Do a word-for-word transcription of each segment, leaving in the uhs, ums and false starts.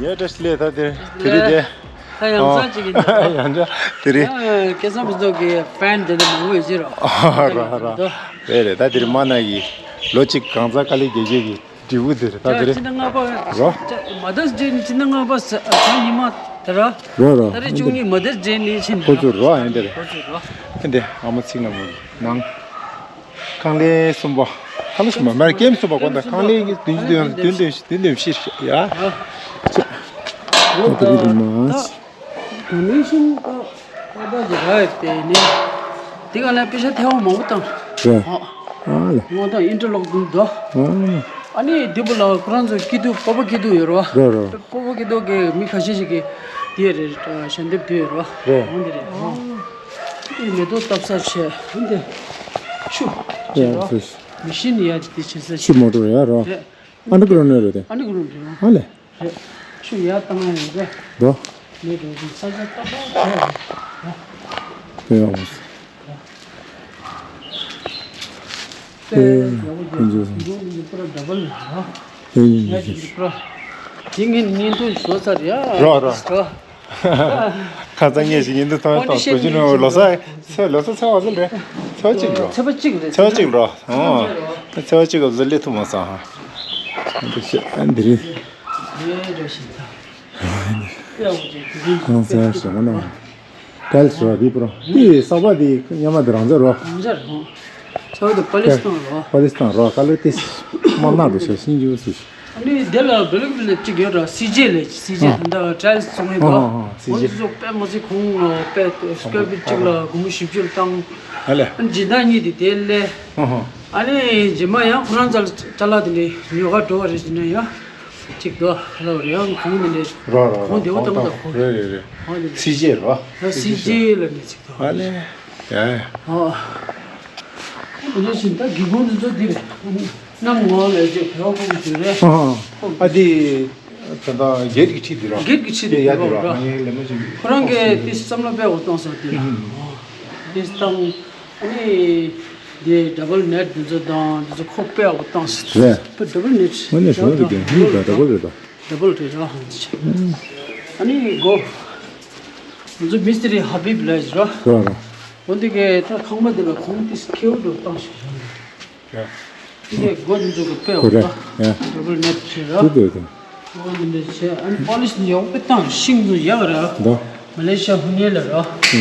ཡེ་བཀྲ་ཤིས་བདེ་ལེགས། ད་དེ་དེ་རིང་དེ། ད་ཡང་ཨོ། ཚང་གཅིག་ཡིན་ད། ཡང་འདྲ། དེ་རིང་། ཡང་སྐལ་བཟང་ཕུན་ཚོགས་ཀྱི་ཕན་དེ་འདྲ་མང་པོ་ཡོད་ཅི་རོ། ཨ་རོ་ཨ་རོ། དེ་རེད། ད་དེ་རིང་མ་ན་གི་ལོ་གཅིག་གང་ཟག་དཀའ་ལས་རྒྱག་རྒྱུ་གི་འབྲས་བུ་དེ་རེད། ད་དེ་རིང་། སྤྱི་ཟླ་ལྔ་པ། རོ། Mother's Day ནི་སྤྱི་ཟླ་ལྔ་པ་ཟེར་ཨ་ཉི་མ་དེ་ར། རོ་རོ། ད་རེས་བཅུ་གཉིས་Mother's Day ནི་ཕྱིན་འགོ་ཚུགས་རོ། ཨེ་འདི་རེད། འགོ་ཚུགས་རོ། ཨེ་འདི་ཨ་མ་ཚིག་ན་མོ་ནང་། ཁང་ལེ་གསུམ་པ། ཁང་ལེ་གསུམ་པ་མར་ཀེམ་གསུམ་པ་གོ་ད། ཁང་ལེ་གི་བདུན་ཅུ་དོན་དོན་དོན་ཞིག་དོན་དོན་ཕྱིར་ཡ། ཨ་དེ་རིང་མ། Donation ཀ་ཀ་པ་ཇི་ར་ཡོད་དེ་ནི། དེ་ག་ལ་པེ་ཤ་ཐེ་བ་མང་པོ་བཏང་། རེད། ཨ། ཨ་ལ། ངོ་དང་ཨིན་ཊར་ལོག་འདུག་དོ། ཨ་ལ། ཨ་ནི་དེ་བུ་ལ་ཁོ་རང་ཚོ་སྐྱིད་སྡུག་སྤོ་བོ་སྐྱིད་སྡུག་ཡོད་རོ། རོ་རོ། སྤོ་བོ་སྐྱིད་སྡུག་གི་མི་ཁ་ཤས་ཤིག་གི་དེ་རེད། ཞལ་འདེབས་དུ་ཡོད་རོ། རེད། འོ་འདི་རེད། ཨ། དེ་མེ་ཏོག་བཏབ་ས་བྱས་འོ་འདི། ཆུ། ཡ་བྱས་རོ། ཟེར། མི་ཤིན་ཡ་དེ་བྱེད་ས་ཆུ་བྱས། མོ་ཊ་ཡ་རོ། རེད། ཨ་ནི་ཀུ་རོ་ནོ་རེད་དེ། ཨ་ནི་ཀུ་རོ་ནོ་རེད། ཨ་ལེ། རེད། ཆུ་ཡར་བཏང་ཡ་ཡོད་རེད། འགྲོ། མེད་འགྲོ་གི་ས་ཆ་ཏག་ཏག་བྱས་རེད། དེ་ཡང་དེ་ཡག་པོ་ཀུན་སྤྱོད་བཟང་། འགྲོ་ནི་པུ་ར་ཌ་བལ་རེད། དེ་ཡིན་ཡ་ཞིག་པུ་ར། དེ་ངས་ཉིན་ཐོ་བཟོ་ཚར་ཡ། རོ་རོ། ཁ་སང་ངས་ཞིག་ཡིན་དུ་ཐོན་ཐོག་གོ་ཅི་ནོ་ལོ་ས་ཚེ་ལོ་ས་ཚེ་བ་ཟིན་རེད། ཚེ་བ་གཅིག་རོ། ཚེ་བ་གཅིག་རེད། ཚེ་བ་གཅིག་རོ། ཨོ། ཚེ་བ་གཅིག་ག་ཟི་ལི་ཐུ་མ་ས་ཧ། འདི་ཤེ་ཨ་འདི་རེད། ཡེ་རེ་ཤིན་ཐ། ཡ་འོ་ཅེ་དེ་རིང་ཁང་ཚན་ཞེ་མ་ན། ཀལ་སི་རོ་འདི་པུ་རོ། འདི་ས་བ་འདི་ཉམས་མ་འདི་རང་ཚ་རོ། རང་ཚ་རོ། ས་བ་འདི་པ་ལི་སི་ཐན་རོ། པ་ལི་སི་ཐན་རོ། ཀ་ལར་ཏིས་མ་ན་རུ་ཤ་ཤིན་ཇུ་སི། ཨ་ནི་དེ་ལ་བེ་ལུག་ལ་གཅིག་ཡོད་ར། སི་ཇེ་ལ་སི་ཇེ་ཨ། ད་ལྟ་ཊ་ར་ཡལ་སི་བཙོང་ཡོད་ཨ། དོ། ཨ་ཨ། སི་ཇེ། འོ་ཙོ་པད་མ་ཙི་ཁོང་པད་སྐྱོ་པི་གཅིག་ལ་སྒོར་མོ་བཞི་བཅུ་བཏང་། ཨ་ལེ། ཨ་ནི་སྦྱིན་བདག་གཉིས་དེ་དེ་ལས། ཨ་ཨ། ཨ་ནི་རྗེས་མ་ཡང་ཁོ་རང་ཚ་ལ་ཅ་ལག་དེ་ནས་ཉོ་ག་འགྲོ་བ་རེད་ཟེར་ན་ཡང་གཅིག་དོ་ལ་རེད། ཡང་ཁོང་དེ་ནས་རོ་རོ་ཁོང་རོ་དེ་བ་ཏང་ཏང་ཁོང་རེད་རེད་རེད། ཁོང་དེ་ནས་སི་ཇེ་རོ། ཡང་སི་ཇེ་ལ་ནས་གཅིག་དོ། ཨ་ལེ། ཡ་ཡ། ཨ། འོ་ན་བཞིན་ད་སྒེའུ་ཁུང་དེ་ཚོ་འདི་རེད། གནམ་ངོ་ལ་ཅིག་བེའུ་ཁུང་དེ་རེད། ཨ་ཨ། ཨ་དེ་ད་ལྟ་གེད་ཀྱི་ཁྲིད་དེ་རོ། གེད་ཀྱི་ཁྲིད་དེ་ཡ་དེ་རོ། རོ། ང་ཡི་ལེ་མ་ཅིག་ཁོ་རང་གིས་དེ་བསམ་བློ་དཔེ་འོ་བཏང་སོང་དེ་ར། ཨ་དེ་བཏང་ཨ་ནི་དེ་ཌ་བལ་ནེཊ་དེ་ཚོ་དང་དེ་ཚོ་ཁོ་དཔེ་འོ་བཏང་སོང་རེད། ཌ་བལ་ནེཊ་ང་ནི་ཞོ་དེ་གན་ཧི་ད་ཌ་བལ་རེད་ད། ཌ་བལ་རེད་ར། ཨ་ནི་གོ། ང་ཚོ་མི་སི་ཏི་རི་ཧ་བིབ་ལ་ཡོད་ར། ར་ར། འོ་འདི་གས་ད་ཁང་པ་འདི་ལ་ཁོང་དེ་ཁེའུ་འགྲོ་བཏང་ཤག་ཡ། འདི་གས་སྒོ་འདི་ཚོ་གི་དཔེ་འོ་ད། ཡ། ཌ་བལ་ནེཊ་བྱས་ར། འདི་འདི་འདི། འོ་འདི་འདི་བྱས། ཨ་ནི་པོ་ལི་ཤི་འདི་ཡག་པོ་བཏང་ཤིང་འདི་ཡག་ར། འདི། མ་ལེ་ཤི་ཡ་ཧུ་ནེ་ལ་ར། འདི་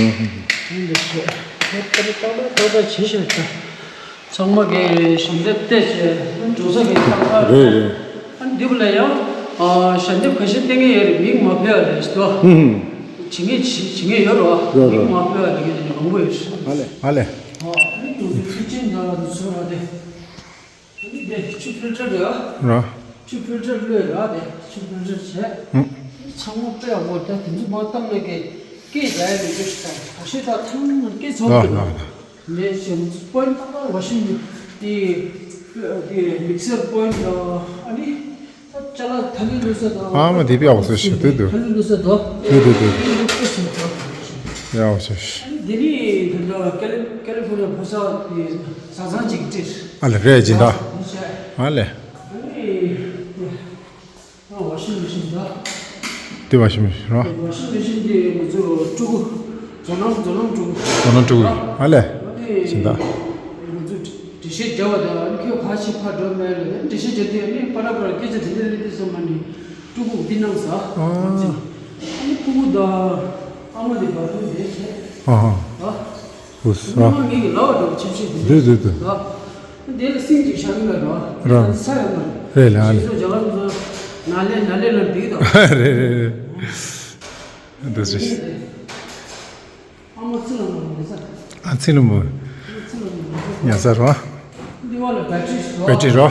འདི་བྱས། ཨ་ཏ་རི་ཏག་ཏག་ཏག་ཏག་བྱས་ཤག་ད། ཚང་མ་གིས་ཞལ་འདེབས་བལྟས་བྱས་འགྲོ་ས་གི་རྟག་པར་རེད་རེད། ཨ་འདི་བ་ལ་ཡང་ཞལ་འདེབས་ཁ་ཤས་བལྟས་ངེས་ཡོད་རེད། མིག་མ་ཕེ་བ་རེད་ཟེར་དོ། ཧུམ་ཧུམ། བྱེད་ངེས་བྱེད་ངེས་ཡོད་རོ། རོ་རོ། མིག་མ་ཕེ་བ་རེད་ངེས་དེ་མང་པོ་ཡོད་རེད། ཨ་ལེ་ཨ་ལེ། ཨ་ནི་ཡོང་དུས་ཚིག་ཅན་འདྲ་བ་དེ་ཚོ་ར་དེ། ཨ་ནི་དེ་ཆུ་ཕིལ་ཊར་རེད་ཨ། ར། ཆུ་ཕིལ་ཊར་བླུགས་ར་དེ་ཆུ་ཕིལ་ཊར་བྱས། ཧུམ། ཚང་མ་དཔེ་ཡག་པོ་ད་དེ་ཚོ་མ་བཏང་ན་ཀེ་ཀེ་རྒྱག་ཡ་མི་འདུག་ཤི་ད་ཁ་ཤས་ད་ཐང་ཀེ་ཚོགས་ཀྱི་ར། ལ་ལ་ལ། ལས་བྱེད་པོ་ཡིན་ད་བ་ཤིང་དེ་དེ་མིག་སར་པོ་ཡིན་ད་ཨ་ནི་ད་ཅ་ལག་ཐ་ལི་ལུ་ས་དང་ཨ་མ་དེ་པི་ཡག་སོ་ཤི་དེ་དུ་ཐ་ལི་ལུ་ས་དང་དེ་དུ་དུ་ཡག་སོ་ཤི། ཨ་ནི་དེ་ནི་དེ་འདྲ་ཀེ་ལི་ཀེ་ལི་ཧྥོར་ནི་ཡ་ཕོ་ས་དེ་ས་ཚང་ཅིག་སྤྲད། ཨ་ལེ་རེད་ཇི་འདྲ། ཨ་ལེ། ཨ་ནི། ཨ་ཝ་ཤིང་མེ་ཤིན་ད། དེ་ཝ་ཤིང་མེ་ཤིན་རོ། ཝ་ཤིང་མེ་ཤིན་དེ་ང་ཚོ་ཕྲུ་གུ་རྫོང་ནང་རྫོང་ནང་ཕྲུ་གུ། རྫོང་ནང་ཕྲུ་གུ་ཨ་ལེ། ཨ་ནི་ཤིན་ད། ང་ཚོ་འགྲེལ་བཤད་རྒྱབ་པ་དང་ཨ་ནི་ཁྱོད་ག་ཞིག་ཕར་འགྲོ་མེད་ལ་འགྲེལ་བཤད་རྒྱབ་དུས་ཨ་ནི་པ་ར་པ་ར་སྐད་ཆ་དེ་འདྲ་ལས་དུས་ཙམ་པ་ནི་ཕྲུ་གུ་འདི་གནང་ས། ཨ་ནི་ཕྲུ་གུ་དང་ཨ་མ་དེ་བར་དུ་འདྲེས་བྱས། ཨ་ཧ། ཨ། ཧུ་སི། ཨ་ནི་མ་ངེད་ཀྱི་ལབ་པ་འདྲ་པོ་ཆེ་ཆེ་དེ་འདྲ། འདུག་འདུག་འདུག་ཨ། དེ་ལ་སེང་གཅིག་ཤར་གི་ལ་རོ། ར། ས་ཡོད་མ་རེད། རེད་ལ་ཨ་ལེ། ཞེས་སོགས་རྒྱ་གར་ཚོ་ན་ལེ་ན་ལེ་ལ་འདུག་དང་། རེད་རེད་རེད། འདུག་ཟེར། ཨ་མ་ཚི་ལ་མོ་ཡིན་ས། ཨ་ཚི་ལ་མོ། ཨ་ཚི་ལ་མོ་ཡིན་ས། ཡ་ས་རོ། འདི་བ་ལ་བེ་ཊི་རི་རོ། བེ་ཊི་རི་རོ།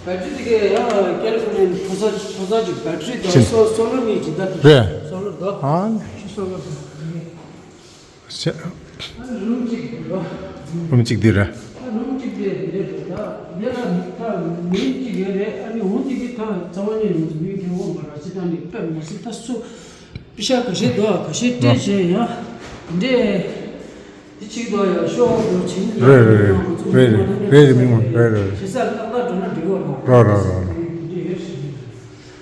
བེ་ཊི་རི་དེ་གའི་ཡང་ཀེ་ལི་ཕོར་ནི་ཡའི་མཐོ་ས་མཐོ་ས་ཅིག་བེ་ཊི་རི་དང་ཅིན་སོ་སོ་ལར་ནི་ཇི་ལྟར་རེད། སོ་ལར་དང་ཨ་ནི་སོ་ལར་དང་། ཤ་ཨ་ནི་རུམ་གཅིག་འདུག་རུམ་གཅིག་འདི་རེད། ཨ་རུམ་གཅིག་དེ་འདི་རེད་ད། འདི་ལ་ད་མི་གཅིག་ཡོད་རེད། ཨ་ནི་འོང་གཅིག་གི་ད་རྩ་བ་ནས་ཡོང་མི་དེ་འོང་མ་ར་ཅི་ད་ནི་དཔེ་མ་སྲིད་ད་སུ། པི་ཤ་ཁ་ཤས་འདུག་ཁ་ཤས་སྤྲད་བྱས་ཡ། འདི་འདི་གཅིག་འདུག་ཡ་ཤོག་འདུག་བྱིན། རེད་རེད་རེད་རེད་རེད་རེད། མི་མང་རེད་རེད། ཞེ་ས་ཏག་ཏག་འགྲོ་ན་འགྲིག་གོ་ར། ར་ར་ར་ར། འདི་ཡོད་ཞིག་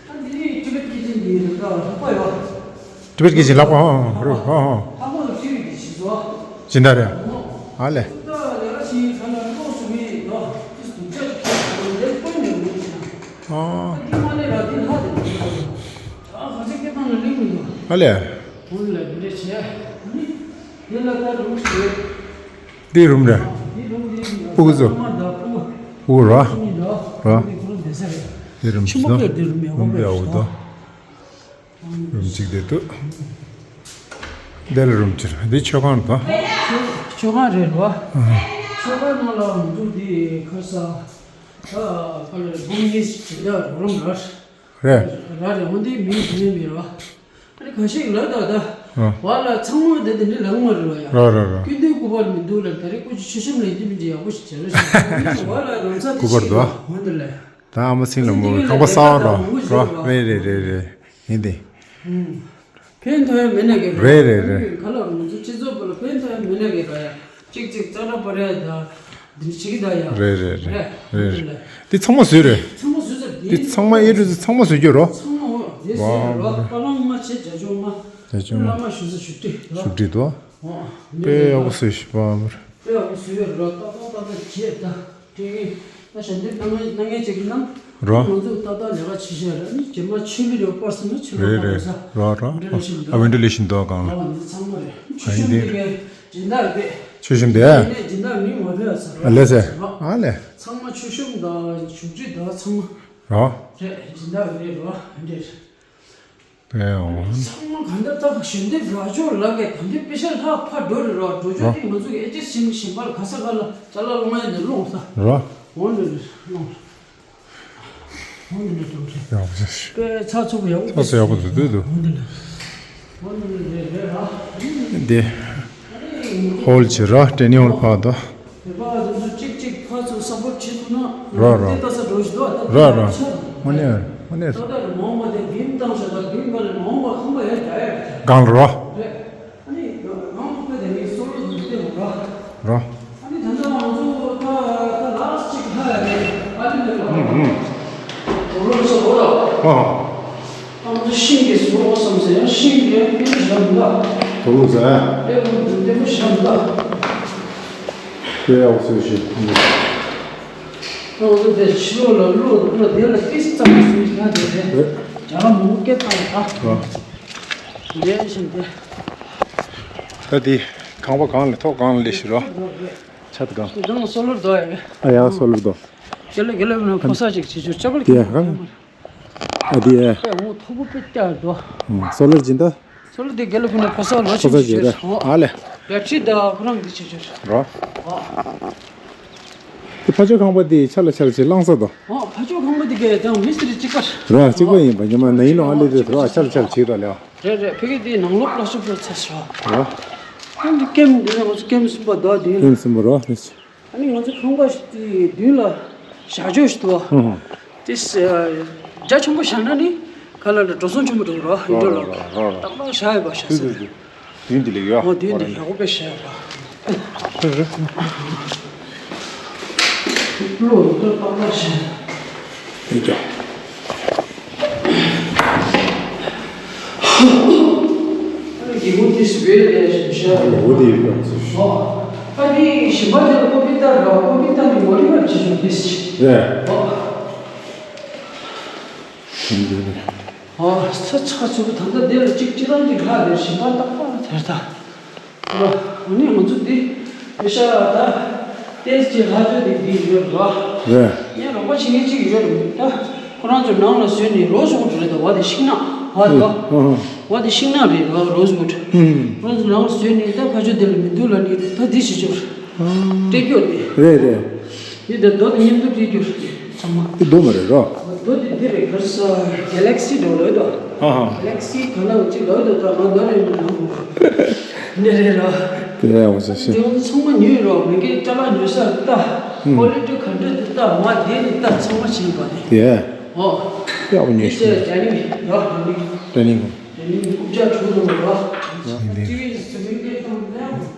ཨ་འདི་ནི་ཊི་བེཊ་ཀི་ཅན་འདི་ཡོད་ད་ལྷག་པ་ཡོད། ཊི་བེཊ་ཀི་ཅན་ལྷག་པ་ཨ་ཨ་རེད་ཨ་ཨ། ལྷག་པ་ལ་ཊི་བེཊ་ཀི་ཅན་བཟོ། སྦྱིན་བདག་རེད། ཨ་ལས། ད་ལས་ཀ་བྱེད་ཁ་ན་ལོགས་སུ་མི་ཡོད་དོ། ཏིས་དུག་ཅག་གི་ཁྱེད་ཀྱི་ལས་དཔོན་ནས་མི་བྱེད། ཨ། ཨ་འདི་མ་ལས་ར་འདི་ལྷག་དེ་མི་ཡོད། ད་ཁ་ཚིག་སྐད་བཏང་ན་ལེགས་མི་འདུག་ཨ་ལས། འོན་ལ་འདི་འདྲ་བྱས། ཨ་ནི། འདི་ལ་ད་རུམ་ཞིག་ཡོད། འདི་རུམ་རེད། འདི་རུམ་འདི་ཡིན་ད། ཕྲུ་གུ་ཚོ། ཨ་མ་ད་ཕྲུ་གུ། ཕྲུ་གུ་ར། ཕྲུ་གུ་གཉིས་ད། ར། འདི་ཁོ་རང་བསྡད་ས་རེད། འདི་རུམ་ཆེན་པོ་ཞིག་ད། ག་འདི་རུམ་ཡག་པོ་རུམ་དཔེ་ཡག་པོ་ད། རུམ་གཅིག་དེ་འདུག་འདི་ལ་རུམ་གཅིག་འདི་མཆོད་ཁང་རེད་ད། མཆོད་ཁང་རེད་རོ། ཨ། མཆོད་ཁང་ནང་ལ་འདུག་འདི་ཁ་ས། ད་ག་ལ་སྒོམ་ཉེས་ཞིག་བྱེད་ཡག་རོགས་རམ་ར། རེད། ར་རེད། འོན་ཏེ་མིང་དེ་ནས་མི་རོ། ཨ་ནི་ཁ་ཤས་ལ་ད་ད། ཨ། བ་ལ་ཚང་མ་དེ་དེ་འདྲ་ལབ་མ་རེད་བ་ཡ། ར་ར་ར། སྐུ་མདུན་སྐུ་པར་མི་འདུག་ལ་ད་རེས་སྐུ་མཁྱེན་མཆོད་བཤམས་ལ་ཡིན་གཅིག་མིན་གཅིག་ཡག་པོ་ཞིག་བྱས་རོགས་ཞེས། བ་ལ་རང་ཚ་དེ་སྐུ་པར་ཞིག་འདུག་ཡོད་འོན་ཏེ་ལ། ད་ཨ་མ་སིང་ལ་མོ་ཁང་པ་གསར་རོ་རོ། རེད་རེད་རེད་རེད། ཡིན་ཏེ། ཕན་ཐོགས་ཡ་མེད་ན་གི་རེད་རེད་རེད། ག་ལ་ང་ཚོ་སྤྱི་ཚོགས་པ་ལ་ཕན་ཐོགས་ཡ་མེད་ན་གི་ར་ཡ། གཅིག་གཅིག་ཙག་ར་པ་རེད་ད། འདི་བྱེད་ཀྱི་ད་ཡ། རེད་རེད་རེད་རེད་རེད། འདི་ཚང་མ་བཟོས་རེད། ཚང་མ་བཟོས་ཚར། འདི་ཚང་མ་ཨེ་འགྲོ་ཚང་མ་བཟོས་རྒྱུ་རོ། ཚང་མ་འོ་འདི་བཟོས་རོ། པ་ལང་མ་བྱེད་བྱ་ཆུང་མ། བྱ་ཆུང་མ། བླ་མ་ཞུ་ས་ཞུ་དུས་རོ། ཞུ་དུས་དོ། འོ། དཔེ་ཡག་པོ་བཟོས་ཤི་པ་མར། དཔེ་ཡག་པོ་བཟོས་ཡོད་རོ། ཏག་ཏག་ཏག་ཏག་བྱེད་ད། དེ་ཡིན་ན་ཞལ་འདེབས་གནང་གནང་མཁན་ཅིག་གི་ནང་། རོ། ང་ཚོ་ཏག་ཏག་ལས་ཀ་བྱེད་བཞག་རེད། ཨ་ནི་རྗེས་མ་ཆོས་མི་རེ་པར་སོང་ན་ཆོས་རེད་པར་རེད། ས། རོ་རོ། འདི་ལ་ཤིན་ཏུ། ཨ་ཝིན་ཌོ་ལེ་ཤིན་ཏུ་གང་ལ། ཨ་འདི་ཚང་མ་རེད། ཆོས་གཞུང་འདི་གའི་སྦྱིན་བདག་རེད། ཆོས་གཞུང་འདི་ཨ། ནས་སྦྱིན་བདག་མིང་མ་ཕེ་ཡ་ས་རོ། ཨ་ལེ་སེ། ཨ་ལེ། ཚང་མ་ཆོས་གཞུང་དང་བཞུགས་ཁྲི་དང་ཚང་མ། རོ། རེད་སྦྱིན་བདག་རེད་རོ། འདི་རེད། པའི་འོང་། ཚང་མ་ག་འདྲ་ལྟ་བ་ཞལ་འདེབས་ར་ཅོ་ལ་གའི་ད་འདི་པེ་ཤ་ལྷག་ཕ་འགྲོ་རེ་རོ། འགྲོ་ཅོ་ཏི་ང་ཚོ་གི་ཨེ་ཅེ་སིང་ཞིང་པར་ག་ས་ག་ལ་ཅ་ལག་ལོང་ཡ་ནས་ལོང་ས། རོ། འོང་ནས་ལོང་། འོང་ནས་ལོང་རེད། ཡག་པོ་ཞིག་པའི་ཚགས་ཚུད་པོ་ཡག་པོ། ཚགས་ཚུད་ཡག་པོ་འདུག་འདུག་འདུག་འོང་ནས་ལོང་། འོང་ནས་ལོང་རེད་རེད་ར། འདི། ཧོལ་བྱེད་ར་ཊེ་ནིང་ཧོལ་ཕར་དོ། བོད་པ་ཚོ་གཅིག་གཅིག་ཕར་ཚུར་སབ་པོར་བྱེད་ཐུབ་ན། ར་ར། དེ་ལྟ་ས་འགྲོ་བཞིན་འདུག་ད་ར་ར། དངོས་གནས་དངོས་གནས། ད་ལྟ་མ་འོངས་པ་དེ་བིམ་བཏང་བཞག་ད་བིམ་པ་ལས་མ་འོངས་པ་ཁང་པ་ཡར་རྒྱག་ཡ་རེད། གང་ལ་རོ། རེད། ཨ་ནི་ང་ང་ཁོ་དེ་ནི་སོ་ལོ་ཟུར་དེ་མ་ར། རོ། ཨ་ནི་ད་ལྟ་ང་ཚོ་ད་ད་ལགས་གཅིག་ལྷ་ཡ་རེད། ཨ་ནི་མེད་པ། ཧུམ་ཧུམ། དོ་ལོ་ཚོ་བོ་ད། ཨ། ང་ཚོ་ཤིང་གི་བཟོ་བསམ་ཟེར་ཡང་ཤིང་གི་ཡང་ཕན་ཞབས་འདུག་དོ་ལོ་ཟེར། ཨེ་ཁོ་འདི་འདི་མོ་ཞབས་འདུག་དེ་ཡག་པོ་བཟོས་ཤིག་ང་ཚོ་དེ་ཕྱི་ལོགས་ལ་གློག་གློག་དེ་ལ་ཏིས་ཙམ་བཟོས་ཤིག་ང་དེ་དེ་རེད། རྒྱ་མ་མོ་སྐད་བཏང་ད། རོ། ལས་བཞིན་དེ། ད་དེ་ཁང་པ་གང་ལ་ཐོག་གང་ལ་ལས་ཤི་རོ། ཆ་ད་གང་། རང་སོ་ལོར་དོ་ཡ། ཨ་ཡ་སོ་ལོར་དོ། དེ་ལ་དགེ་ལེགས་ཕུ་ནུ་ཕོ་གསར་ཅིག་བྱེད་ཆོག་ཅག་པར་དེ་ཡ་གང་། ཨ་དེ་ཡ། དཔེ་འོ་མཐོ་པོ་དཔེ་བསྐྱར་འགྲོ། སོ་ལར་སྦྱིན་བདག་སོ་ལར་དེ་དགེ་ལེགས་ཕུ་ནུ་ཕོ་གསར་ལོ་ཕོ་གསར་ཆེན་ཅིག་ཡོད་རེད། ཨ་ལས། བེ་ཊི་རི་དང་ཁོ་རང་གི་བྱེད་ཆོག་རོ། ཨ། དེ་ཕ་ཆོས་ཁང་པ་དེ་ཆ་ལ་ཆ་ལ་ཅིག་བླངས་ས་དོ། ཨ་ཕ་ཆོས་ཁང་པ་དེ་གས་ཀྱང་མི་སི་ཏྲི་གཅིག་པ་རེད། གཅིག་པ་ཡིན་པ་ཉི་མ་ན་ཡིན་ལོ་ཨ་ལེ་དེ་རོ། ཆ་ལ་ཆ་ལ་བྱེད་རོ་ལེའོ། རེད་རེད། ཕ་གི་དེ་ནང་ལོགས་ལ་ཤུབ་ཤུབ་ཚ་ཤོ། རོ། ཨ་འདི་ཀེམ་འདི་ནས་ང་ཚོ་ཀེམ་གསུམ་པ་དོ་དེ། ཀེམ་གསུམ་པ་རོ། ཨ་ནི་ང་ཚོ་ཁང་པ་ཞིག་དེ་མདུན་ལ་བཞག་ཕྱོགས་ཤིག་འདུག་བ། ཧུང་ཧུང་། དེ་ས་རྒྱ་ཆེན་པོ་བཞག་ན་ནི་ག་ལ་ལ་འགྲོ་སོང་ཆེན་པོ་འགྲོ་གི་རོ། ཡིན་འགྲོ་ལ་རོ་རོ་རོ། ཏག་ཏག་བཞག་ཡོད་པ་བཞག་ས་དེ། མདུན་དེ་ལ་ཡོད། འོ་མདུན་དེ་ཡག་པོ་དཔེ་བཞག་ཡོད་པ། རེད་རེད། གློག་འདི་ཏག་ཏག་བཞག་ཡོད་ཀྱང་། ཨ་ནི་སྒེའུ་ཁུང་དེ་སུ་བས་ལས་ཞིག་བྱ། འོ་དེ་ཡིན་པ་ཚོ། ཨོ། ཨ་ནི་ཞིམ་པ་དེ་ལ་ཀོ་པི་ཏ་ར་ཀོ་པི་ཏ་ནི་མོ་རི་མ་བྱེད་ཆོག་དེ་སི། རེད། ཨོ། ཞིམ་དེ་རེད། ཨོ་ས་ཆ་ཚུགས་ད་ལྟ་དེ་ལ་གཅིག་གཅིག་རང་གི་ལྷ་རེད། ཞིམ་པ་ཏག་ཏག་དེར་ད། ཨོ་ནི་ང་ཚོ་འདི་ཨེ་ཤ་ད། ཏེས་ཀྱི་ལྷ་ཆོས་དེ་འདི་ཡོད་ར། རེད། ངས་རོགས་པ་བྱེད་མཁན་གཅིག་ཡོད་རེད། ད་ཁོ་རང་ཚོ་ནང་ལ་བཟོས་ནས་རོ་བཟོ་འགྲོ་རེད། ད་བ་དེ་ཤིང་ནགས་བ་དེ་བ། ཨ་ཧ། བ་དེ་ཤིང་ནགས་རེད་ར། རོ་བཟོ་འགྲོ། ཨུམ། རོ་བཟོ་ནང་ལ་བཟོས་ནས་ད་ཁ་ཆོས་དེ་ལ་མི་འདུག་ལ་ནི་ད་འདི་བྱེད་ཆོག་ཨ། སྤྲད་རྒྱུ་དེ། རེད་རེད། འདི་ད་རྡོ་དེ་མཉམ་དུ་སྤྲད་རྒྱུ་རེད། འདི་རྡོ་མ་རེད་རོ། རྡོ་འདི་འདི་རེད། ག་རེ་ཟེར། གེ་ལེག་སི་འགྲོ་ལོས་དོ། ཧ་ཧ། གེ་ལེག་སི་ག་ན་ཅིག་ལོས་དོ། ད་ང་རྡོ་རེད་མི་འདུག་འདི་རེད་རོ། དེ་ཡག་པོ་བྱས་ཤིང་། འདི་ཚང་མ་ཉོས་རོ། མི་གི་ཅ་ལག་ཉོ་ས་ལྟ། ཧུམ། ཀོ་ལི་ཊི་ག་འདྲ་འདི་ལྟ། མ་དེ་ནི་ལྟ། ཚང་མ་བྱས་པ་དེ། དེ་ཡག་པོ་ཉོས་ཤིང་། འདི་ཅི་ཊེ་ནིང་རོ། ཊེ་ནིང་། ཊེ་ནིང་རྐུབ་བཀྱག་བྱུང་འདུག་རོ། ཡིན་དེ།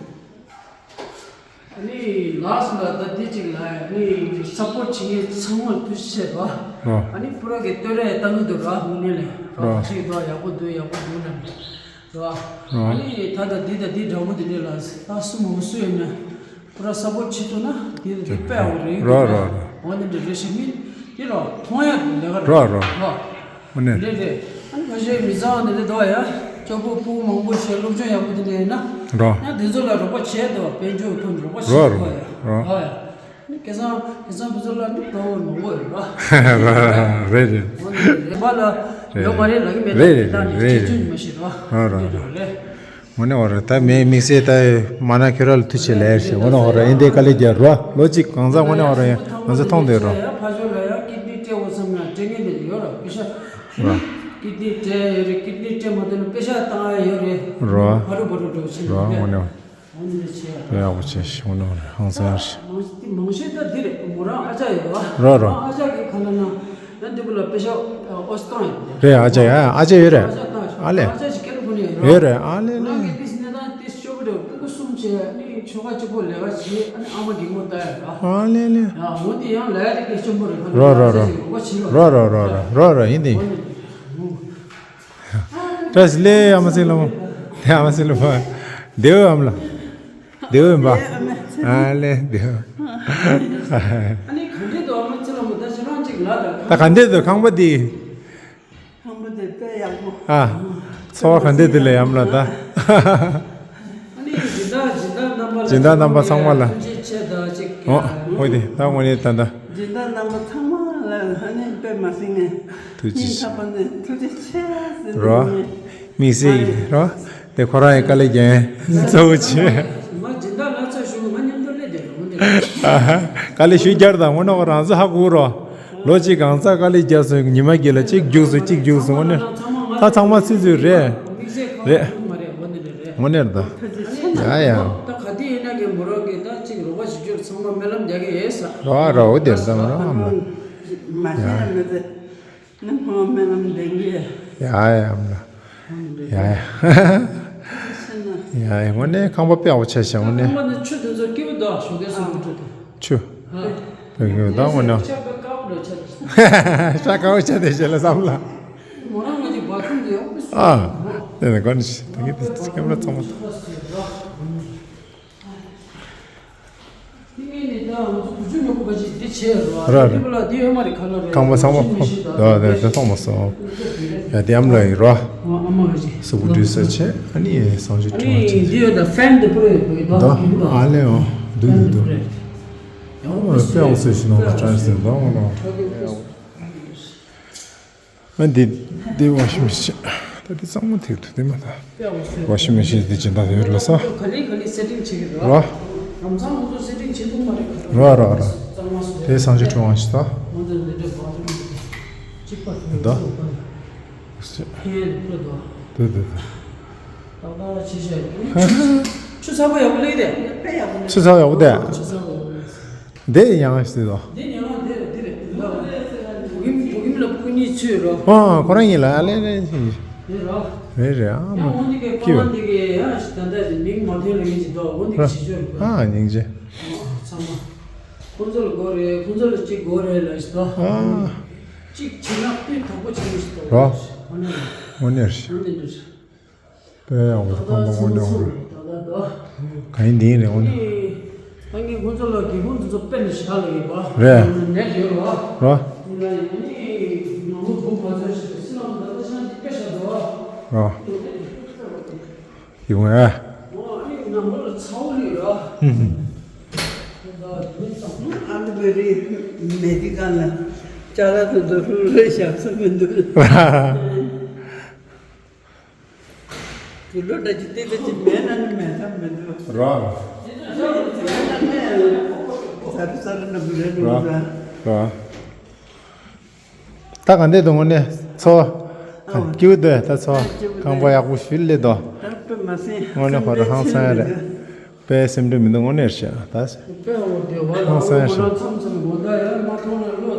ཨ་ནི་ལཱསི་ལ་ད་དེ་གཅིག་ལ་ཨ་ནི་སཔོར་ཊི་བྱེད་མཁན་ཚང་མར་ཐུགས་རྗེ་ཆེ་རོ། རོ། ཨ་ནི་པུ་ར་གི་བསྟོད་ར་བཏང་གི་འདུག་རོ། དངོས་གནས་ལས་རོ། རོ། ཁྱེད་རོ་ཡག་པོ་འདུག་ཡག་པོ་འདུག་ལབ་རོ། རོ། ཨ་ནི་ད་ད་འདི་ད་འདི་འདྲ་པོ་འདི་འདྲ་ལ་ད་སུ་མང་སུ་ཡོད་ན་པུ་ར་སཔོར་ཊི་བྱེད་ཐུབ་ན་དེ་ད་འདི་དཔེ་ཡག་པོ་རེད། རོ་རོ་རོ། འོ་འདི་འདྲ་རེད་ཤག་མི་འདི་རོ་མཐོང་ཡག་ལས་ཀ་རོ། རོ་རོ། རོ། དངོས་གནས། རེད་རེད། ཨ་ནི་ཁ་ཤས་མི་ཚང་འདི་འདྲ་འདུག་ཡ། སྐྱོ་པོ་སྤུ་གུ་མང་པོ་ཞིག་སློབ་སྦྱོང་ཡག་པོ་དེ་འདྲ་ཡིན་ན། རོ། ཡང་དེ་ཚོ་ལ་རོགས་པ་བྱས་འདུག་དཔལ་འབྱོར་ཁོ་རོགས་པ་བྱས་རོ་འདུག་ཡ། རོ། རོ་ཡ། ཨ་ནི་སྐལ་བཟང་སྐལ་བཟང་དེ་ཚོ་ལ་ནི་གྲོགས་པོ་མང་པོ་ཡོད་རོ། རོ། རེད་རེད། འོ་ནི་རེད་པ་ལ། ཡོད་མ་རེད་ལབ་ཀྱི་མེད། རེད་རེད། ད་ནི་རེད་རེད། ཁྱེད་ཚོས་མ་ཤེས་རོ། རོ་རོ་རོ། རེད་རེད། དངོས་གནས་འོ་རེད། ད་མེ་དམིགས་བསལ་ད་མ་ན་ཁྱོད་ར་ལ་ཐུགས་རྗེ་ཆེ་ལབ་ཡ་ཞིག་དངོས་གནས་འོ་རེད། ཨེ་འདྲའི་དཀའ་ལས་རྒྱག་རོ། ལོ་གཅིག་གང་ཟག་དངོས་གནས་འོ་རེད། ང་ཚོ་མཐོང་བསྡད་རོ། ཕ་ཆོས་ལ་ཡང་ཀིཌ་ནི་སྤྲད་འོ་བསམ་ན་སྤྲད་མཁན་དེ་ཡོད་ར། པེ་ཤ། རོ། ཀིཌ་ནི་སྤྲད་ཡོད་རེད། ཀིཌ་ནི་སྤྲད་མ་ཐུབ་ན་པེ་ཤ་བཏང་ཡ་ཡོད་རེད། རོ། བར་དུ་བར་དུ་འགྲོ་ཕྱིན་རོ། རེད། དངོས་གནས་འོ་འདི་བྱས་ཡ་ཡག་པོ་བྱས་ཤིག་དངོས་གནས་འོ་རེད། ཧང་སང་ཡ་ཞིག་མང་མང་ཤོས་ད་འདི་རེད། མོ་རང་ཨ་ཅག་ཡོད་ར། རོ་རོ། ཨ་ཅག་གི་ཁ་ལ་ན། ཡང་འདི་གུ་ལ་པེ་ཤ་ཨོ་སི་བཏང་ཡོད་རེད། ཨ་ཅག་ཡ། ཨ་ཅག་ཡོད་རེད། ཨ་ཅག་བཏང་ཨ་ལས། ཨ་ཅག་ཅིག་ཀེ་ལི་ཧྥོར་ནི་ཡ་ཡོད་རེད། ཨ་ལས་ལས། ང་གི་དེ་གནས་སྟངས་དེ་སྐྱོ་པོ་རེད། སྤུ་གུ་གསུམ་བྱས་ནི་ཆོ་ག་གཅིག་པོ་ལས་ཀ་བྱས། ཨ་ནི་ཨ་མ་གི་ངོ་ལྟ་ཡ་ར། ཨ་ལས་ལས། ཡ་འོ་འདི་ཡང་ལས་ཡ་དེ་སྐད་སྐྱོ་པོ་རེད། རོ་རོ་རོ། རོ་རོ་རོ་རོ་རོ་ཡིན་དེ། བཀྲ་ཤིས་བདེ་ལེགས་ཨ་མ་ཚེ་ལ་མོ། དེ་ཨ་མ་ཚེ་ལ་མོ། བདེ་བོ་ཨ་མ་ལ། བདེ་བོ་ཡིན་པ། ཨ་ལས་བདེ་བོ། ཨ་ནི་ག་འདྲས་འདུག་ཨ་མ་ཚེ་ལ་མོ། ད་ཁྱེད་རང་གཅིག་ལ་ད། ད་ག་འདྲས་འདུག་ཁང་པ་འདི། ཁང་པ་འདི་དཔེ་ཡག་པོ། ཨ། འཚོ་བ་ག་འདྲས་འདུག་ལས་ཨ་མ་ལ་ད། ཨ་ནི་སྦྱིན་བདག་སྦྱིན་བདག་རྣམ་པ་ལ། སྦྱིན་བདག་རྣམ་པ་ཚང་མ་ལ། ཐུགས་རྗེ་ཆེ་ད་ཅིག་ཨོ། ཨོ་དེ་ད་དངོས་གནས་ད་ད། སྦྱིན་བདག་རྣམ་པ་ཚང་མ་ལ་ཨ་ནི་དཔེ་མ་སྲིད་ནས། ཐུགས་རྗེ་ཆེ། སྙིང་ཐག་པ་ནས་ཐུགས་རྗེ་ཆེ་ཟེར་རོ། ནས། དམིགས་བསལ་གྱི་རོ། དེ་ཁོ་རང་ཡི་དཀའ་ལས་རྒྱག་གཙོ་བོ་ཆེ། ང་སྦྱིན་བདག་ལ་ཚ་ཞུ། ང་མཉམ་དུ་སླེབས་བསྡད་རོགས་འདི། ཨ་ཧ། དཀའ་ལས་ཞུ་རྒྱུ་རེད་ད། དངོས་གནས་ཁོ་རང་ཚོ་ཧ་གོ་རོ། ལོ་གཅིག་གང་ཟག་དཀའ་ལས་རྒྱག་སོང་། ཉི་མ་གཅིག་ལ་གཅིག་རྒྱུགས་སོང་། གཅིག་རྒྱུགས་སོང་། དངོས་གནས་ད་ཚང་མ་སུ་སུ་རེད། རེད། དངོས་གནས་རེད་ད། ཡ་ཡ། ད་ག་དུས་ཡིན་ན་ངས་མོ་རང་གིས་ད་གཅིག་རོགས་པ་ཞུ་རྒྱུར་ཚང་མ་སྨོན་ལམ་རྒྱག་གི་ཡོད་ས། རོ་རོ། འོ་དེ་ཚང་མ་རོ་ཨ་མ། མ་ཤེས་ཡ་མི་ཚེ། ནི་ཧོ་སྨོན་ལམ་འདེང་གི། ཡ་ཡ་ཨ་མ་ལ། ཡ་ཡ། ཡ་ཡ། དངོས་གནས་ཁང་པ་དཔེ་ཡག་པོ་ཆགས་ཤག་དངོས་གནས། ཁང་པ་ནི་ཆུ་དེ་ཚོ་སྐྱིད་པོ་འདུག་ཞོགས་ཀས་སུ་མི་འགྲོ་དེ། ཆུ། ཨ། དཔེ་སྐྱིད་པོ་འདུག་དངོས་གནས། ཆར་པ་དཀར་པོ་འདྲ་ཆགས་འདུག་ཤ་དཀར་པོ་ཆགས་བསྡད་ཤག་ལ་བསམ་ལ། མོ་རང་ང་ཅིག་བ་ཁུམ་དེ་ཡག་པོ་ཨ། དེ་ནི་གོ་ནི་ཤི། ད་གི་དེ་ཁེམ་ར་ཚང་མ། ར་ར། ཁང་པ་ཚང་མ་ཕོ། ཡ་དེ་དེ་མཐོང་མ་སོང་། ཡ་དེ་ཨ་མ་ལགས་ཡིན་རོ། སུ་བུ་འདྲི་ས་ཆེ། ཨ་ནི་སང་ཞིག་ཁྲི་མ་ཆེ། ད་ཨ་ལེ་འོ། འདུག་འདུག་འདུག་ཨ་མ་ལགས་དཔེ་འོ་སོ་ཞིག་ནང་ལ་ཀྲང་ཟེར་འདུག་ཨ་མ་ལགས། ཨ་འདི་འདི་ཝ་ཤིང་མེ་ཤིན། ད་འདི་གཙང་མ་ཐིག་ཏུ་འདི་མ་ད། ཝ་ཤིང་མེ་ཤིན་འདི་སྦྱིན་བདག་ཡོད་ལ་ས། ག་ལེ་ག་ལེ་སེ་ཊིང་བྱེད་ཀྱི་རེད་ར། ར། ལམ་སང་ང་ཚོ་སེ་ཊིང་བྱེད་ཐུབ་མ་རེད་ག་ར། ར་ར་ར། གཙང་མ་སོ། དེ་སང་ཞིག་ཁྲི་མ་ཆེ་ད། ང་ཚོ་འདི་འདྲ་བ་ཐུབ་མ་རེད། གཅིག་པ་ཐུབ་ད། ཕན་ཡོན་ཕུལ་དོ། དེ་དེ་དེ། ད་ད་ཆེ་ཤོས་ཡིན། ཆུ་ཚ་པོ་ཡག་པོ་སླེབས་དེ། དཔེ་ཡག་པོ་སླེབས། ཆུ་ཚ་པོ་ཡག་པོ་དེ། ཆུ་ཚ་པོ་ཡག་པོ་སླེབས། འདི་ཡང་ཞིག་དོ། འདི་ཉོ་ན་འདི་རེད་འདི་རེད་འདི་རེད། བུ་ཁྱིམ་བུ་ཁྱིམ་ལ་བུ་གཉིས་ཚུད་རོ། ཨ་ཁོ་རང་ཡིན་ལ་ཨ་ལེ་ལེ་ཞིག་རེད་རོ། རེད་རེད་ཨ་མ། ཡང་འོ་འདི་གའི་ཁོ་རང་འདི་གའི་ཡང་ཞིག་ད་ལྟ་དེ་མིང་མ་ཐོན་ལ་ཡིན་ཞིག་འདུག་འོ་འདི་གའི་ཞིག་ཆོད་རོ། ཨ་སྙིང་རྗེ། ཚང་མ། ཁོང་ཚོ་ལ་དགོས་རེད། ཁོང་ཚོ་ལ་གཅིག་དགོས་རེད་ལ་ཞིག་འདུག་ཨ། གཅིག་བྱིན་ན་སྤུས་དག་པོ་བྱིན་ཞིག་འདུག་རོ། འོ་ནི་རེད། འོ་ནི་རེད། འོ་འདི་འདྲ་རེད། དཔེ་ཡག་པོ་ཁང་པ་དངོས་གནས་ཧོ། ག་ཡིན་འདི་ཡིན་རེད་དངོས་གནས། ཨ་ནི་ཁོང་ཚོ་ལ་སྒེའུ་ཁུང་དེ་ཚོ་དཔེ་ནས་བཞག་ལ་ཡོད་པ། རེད། ནས་ཡོད་རོ། རོ། ཨ་ནི་ནང་ལོ་སྒོ་མ་ཚོས་ཤིག་སི་ལམ་ད་ལྟ་ཤང་དེ་དཔེ་བཞག་འདུག་རོ། ཡིན་ངེས། ཨ་ནི་ནང་ལོ་ལ་ཚ་བོ་ཡོད་རོ། ཧུམ་ཧུམ། ཨ་ནི་བེ་རི་མེ་ཌི་ཀལ་ལ་ཅ་ལག་དེ་ཚོ་ཧྲུལ་ཧྲུལ་བཞག་ས་མི་འདུག་དུ་ལོ་འདྲ་ཅིག་ཏེ་ཏེ་ཅིག་མེད་ན་ནི་མེད་ཐབས་མི་འདུག་ར། ཟ་རུ་ཟ་རུ་ན་བུ་རེ་ར། ནུ་ར། ར། ད་ག་འདྲ་འདུག་དངོས་གནས་ཚོར་བ། སྐྱིད་པོ་འདུག་ད་ཚོར་བ་སྐྱིད་པོ་འདུག་ཁང་པ་ཡག་པོ་ཞིག་སླེབས་འདུག་ད་དཔེ་མ་སྲིད་དངོས་གནས་ཁོ་རང་ཧང་སང་ཡ་རེད། དཔེ་སེམས་ཁྲལ་མི་འདུག་དངོས་གནས་རེད་ཤག་ད་ཧང་སང་ཡ་རེད།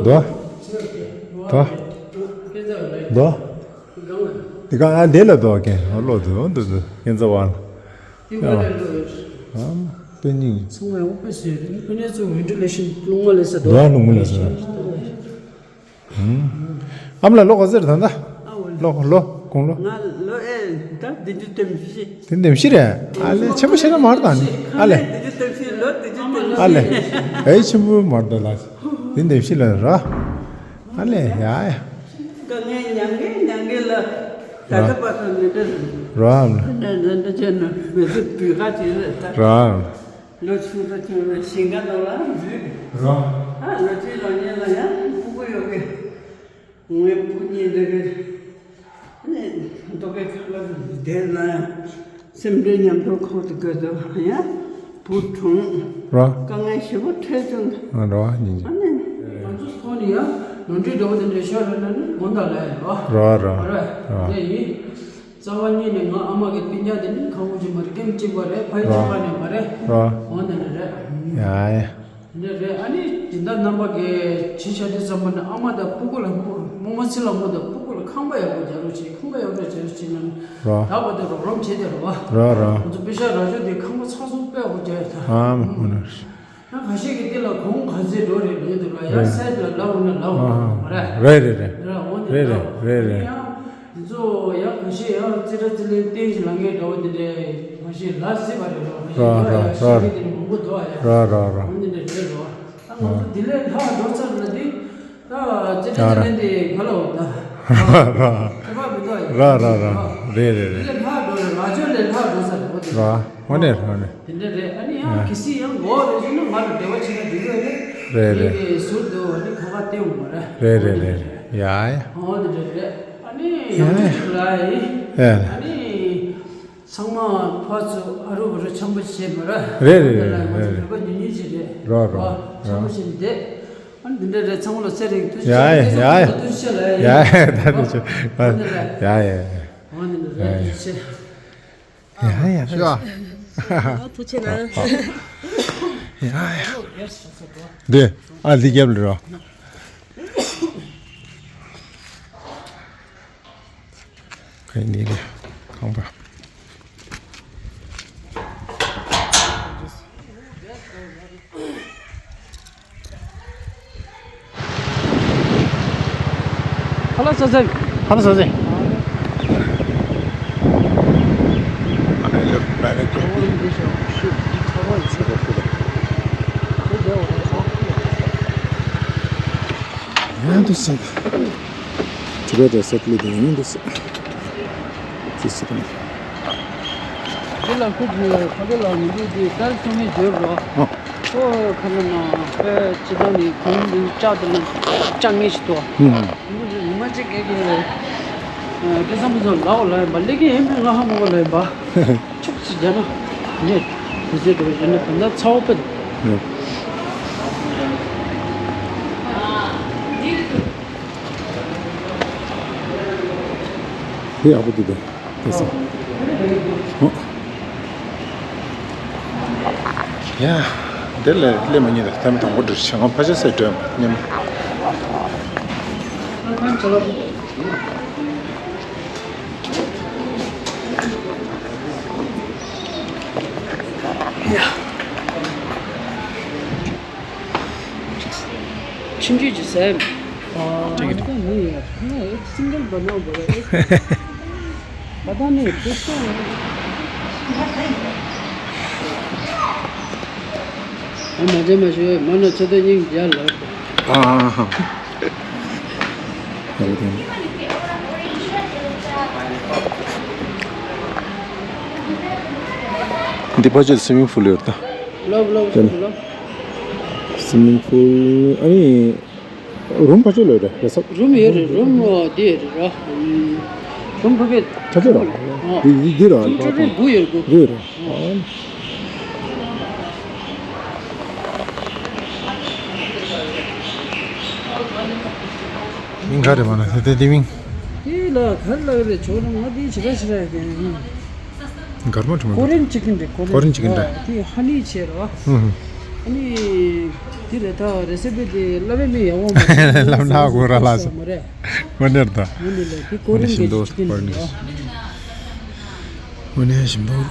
དོ། དོ། དོ། འདི་ག་ཨ་འདི་ལ་དོ་ཀན་ཨ་ལོ་དོ་འདི་འདི་ཀན་ཙ་བ་ལ། དེ་ག་ལ་ལོ་ཡོད། ཨ་དཔེ་སྙིང་། ཚང་མ་ཡོང་དཔེ་བཟོས་རེད། ཕ་ནས་ཚོ་ཝིན་ཊི་ལེ་ཤན་རླུང་མ་ལས་ས་དོ། དོ་རླུང་མ་ལས་ས། ཨམ་ལ་ལོ་ག་ཚོད་རེད་ད་ལྟ། ལོ་ལོ་དགུང་ལོ། ང་ལོ་ཨེ་ད་བདུན་ཅུ་དོན་བཞི། དེ་འདེམས་ཤི་རེད། ཨ་ལེ་ཆེན་པོ་བྱས་ན་མར་དང་ནི་ཨ་ལེ། བདུན་ཅུ་དོན་བཞི་ལོ་བདུན་ཅུ་དོན་བཞི། ཨ་ལེ། ཨེ་ཆེན་པོ་མར་དང་ལ། དེ་འདེམས་ཤི་ལ་ར། ཨ་ལེ་ཡ་ཡ། དཀའ་ངལ་མྱང་ངེ་མྱང་ངེ་ལ། ད་ལྟ་བར་དུ་མི་འདྲ། ར་ཨམ་ལ། འདྲ་འདྲ་འདྲ་བྱས་ན་མི་ཚེ་སྡུག་ཁ་ཅིག་རེད་ད། ར་ཨམ་ལ། ལོ་ཆུང་དུ་ཆུང་བའི་ཞིང་ཁ་ནང་ལ་འཛུལ། ར། ཨ་ལོ་ཆུང་ལོ་ཉེ་ལ་ཡང་སྤུ་གུ་ཡོད་གི། ངའི་བུ་གཉིས་འདི་གི་ནི་རྡོ་སྐས་ཁ་ལ་བསྡད་ན་ཡང་སེམས་ཁྲལ་མཉམ་དུ་ཁོག་ཏུ་དགོས་འདུག་ཡང་བུ་གྲོངས། ར། དཀའ་ངལ་ཞེ་པོ་འཕྲད་བྱུང་། ཨ་ར་ཉིན་ཨ་ནི། ང་ཚོ་ཐོག་ནས་ཡང་ནོར་འཁྲུལ་འདྲ་བོ་དེ་འདྲ་ཤོར་ཡོད་ན་ནི་དགོངས་དག་ལ་ཡོད་ར། ར་ར་ར། དེ་ཡིན། རྩ་བ་ཉིད་ནས་ང་ཨ་མ་གི་སྤུན་ཀྱག་དེ་ནི་ཁ་བོ་ཅིག་མ་རེད། ཀེམ་གཅིག་པ་རེད། ཕ་ཡུལ་གཅིག་པ་ནས་མ་རེད། ར། འོ་ན་ནི་རེད། ཡ་ཡ། དེ་འདྲ་རེད། ཨ་ནི་དེ་འདྲ་རྣམ་པ་གི་ཇི་ཆ་དེ་ཙམ་པ་ནི་ཨ་མ་དང་སྤུ་གུ་ལ་སྤུ་གུ་རྨོ་མོ་ཚེ་ལ་མོ་དང་སྤུ་གུ་ལ་ཁང་པ་ཡག་པོ་རྒྱག་རོགས་བྱེད། ཁང་པ་ཡག་པོ་རྒྱག་རོགས་བྱེད་ན་ནི་ར། ད་བར་དུ་རོགས་རམ་བྱེད་དེ་རེད་བ། ར་ར། ང་ཚོ་པེ་ཤ་ར་ཅོ་དེ་ཁང་པ་ཚང་སོང་དཔེ་ཡག་པོ་རྒྱག་ཡོད་ད། ཨ་མ་ཧོ་ན། ཡང་ཁ་ཤས་ཀྱིས་འདི་ལ་གོང་ག་ཚད་འགྲོ་རེད་ལབ་འདུག་ར། ཡང་རེད། སའི་ཌི་ལ་ལབ་འོང་ན་ལབ་འོང་མ་རེད། རེད་རེད་རེད། ར་འོང་ནས་རེད་རེད་ལབ་རེད་རེད། ཡང་འདི་ཚོ་ཡང་ག་ཤས་ཡང་རྩེ་གྲ་རྩེ་ལེན་བསྟན་ཞིག་ལ་ངས་འདྲ་བོ་འདི་འདྲའི་མ་གཞི་ལ་སྲིད་པ་རེད་ར། མ་གཞི་ར་ཡང་ར་ཤ་ར་མི་དེ་ནི་མང་པོ་འདུག་ཨ་ཡ། ར་ར་ར། འོང་འདི་འདྲ་རེད་ར། ད་ང་ཚོ་འདི་ལས་ལྷག་འགྲོ་ཚར་ན་འདི་ད་རྩེ་གྲ་རྩེ་ལེན་དེ་ག་ལ་འོང་ད། ར་ར་ར། ཁྱད་པར་མི་འདུག་ཨ་ཡ། ར་ར་ར། རེད་རེད་རེད། འདི་ལས་ལྷག་འགྲོ་ར། ར་ཅོ་ལས་ལྷག་འགྲོ་ཚར་རེད་འོ་དེ། ར། དངོས་གནས་དངོས་གནས། དེ་འདྲ་རེད། ཨ་ནི་ཡང་གལ་སྲིད་ཡང་མགོ་རེད་ཟེར་ན་ང་ལ་འབྲེལ་བ་བྱེད་ན་འགྲིག་གི་རེད། རེད་རེད། དེ་ཟུར་དུ་ཨ་ནི་ཁ་ཁ་བསྟན་འོང་བ་རེད། རེད་རེད་རེད་རེད། ཡ་ཡ། ཨོ་དེ་འདྲ་རེད། ཨ་ནི་ཡང་ཅིག་ལ་ཡི། ཡ་ཡ། ཨ་ནི་ཚང་མ་ཕར་ཚུར་ཨ་རུ་བ་རུ་འཆམ་པོ་བྱེད་མ་ར། རེད་རེད་རེད་རེད། ང་ཚོ་བོད་པ་ཉུང་ཉུང་ཞིག་རེད། རོ་རོ། ཨ་འཆམ་པོ་བྱེད་ནི་བསྡད། ཨ་ནི་འདི་འདྲ་རེད། ཚང་མ་ལ་ཚེ་རིང་ཐུགས་རྗེ་ཆེ། ཡ་ཡ་ཡ་ཡ། ཐུགས་རྗེ་ཆེ་ལ་ཡི། ཡ་ཡ་ད་ཐུགས་རྗེ་ཆེ། ཡ་ཡ་ཡ། ཨོ་དེ་འདྲ་རེད། ཐུགས་རྗེ་ཆེ། ཡ་ཡ། ཤི་བ། ཐུགས་ཆེ་ན། ཡ་ཡ། འདི་ཨ་འདི་རྒྱབ་ལ་རོ། ག་འདི་རེད། ཁང་པ། Hello, Sir. Hello, Sir. ཡང་དུ་སོང་། ཇི་ག་དེ་སོགས་ལས་དེ་ཡང་དུ་སོང་། ཅི་སོགས་ནི། འདི་ལ་ཁུ་ཁུ་ཕ་གི་ལ་མི་འདུག་དེ་ལྟར་སོང་ངེས་བརྗོད་རོགས། ཨོ། ཁོ་ཁ་ན་ན་པའི་ཅི་ད་ནི་ཁོང་འདི་ལྕགས་དེ་ལ་ལྕགས་ངེས་ཤིག་ཏོ། ཧུམ་ཧུམ། འདི་ལ་ཉི་མ་གཅིག་གི་གི་སྐལ་བཟང་པོ་ཚོ་ལའོ་ལ་ཡིན་པ་ལེགས་ཀྱི་ཡིན་པས་ང་ཧ་མ་གོ་ལ་ཡིན་པ། ཆུག་ཅིག་རྒྱ་ན་ནས་དེ་ཟེར་དུ་ཡིན་ན་ད་ལྟ་ཚ་བོ་པད། དེ་ཡག་པོ་འདུག་དེ། དེ་སོང་། ཨོ། ཡ། དེ་ལས་སླེབས་མ་ཉེས་ད་ཐ་མི་དང་པོ་འདྲི་ཆ་ང་ཕ་ཆེ་སེ་འགྲོ་ཉེ་མ། ཁྱིམ་རྒྱུད་ཀྱི་ཟས། ཨ་ཏི་ནི་ཡ་ང་ཨེ་སིང་གལ་བ་ནང་བ་ཨེ་བ་ད་ནི་དེ་སོང་། ཨ་མ་ཇེ་མ་ཞུ་མ་ན་ཚོད་ལྟ་སྙིང་རྗེ་ལ། ཨ་ཨ་ཨ། འདི་ཕ་ཆེ་སི་མིང་ཕུལ་ཡོད་ད། ལབ་ལབ་ལབ་ལབ། སི་མིང་ཕུལ་ཨ་ནི་རུམ་ཕ་ཆེ་ལོས་རེད་རེད་ས། རུམ་ཡོད་རེད། རུམ་འདི་རེད་ར། རུམ་ཕ་གི་ཕ་ཆེ་ར། འདི་འདི་ར། རུམ་ཕ་གི་དགུ་ཡོད་དགུ། དགུ་ཡོད་ར། མིང་ག་རེ་མ་ན་དེ་དེ་དེ་མིང་། དེ་ལ་གར་ལ་རེ་ཆོག་ན་ང་དེ་ཆི་ར་ཆི་ར་དེ་ནི་གར་མ་ཁྲོ་མ་ཀོ་རེན་ཅི་ཀིན་རེ་ཀོ་རེན་ཅི་ཀིན་རེ། དེ་ཧ་ནི་ཆེ་རོ། ཧུམ་ཧུམ། ཨ་ནི་དེ་རེ་ད་རེ་སེ་པེ་དེ་ལ་བེ་མི་ཡ་བོ་མ་ལབ་ན་གོ་ར་ལ་སོ་མ་རེད། མ་ནེར་ད། མ་ནི་ལ་དེ་ཀོ་རེན་ཞིམ་དེ་ཏོ་ཅི་ཀིན་ཀོ་རེན་རེ། མ་ནི་ཞིམ་དོ།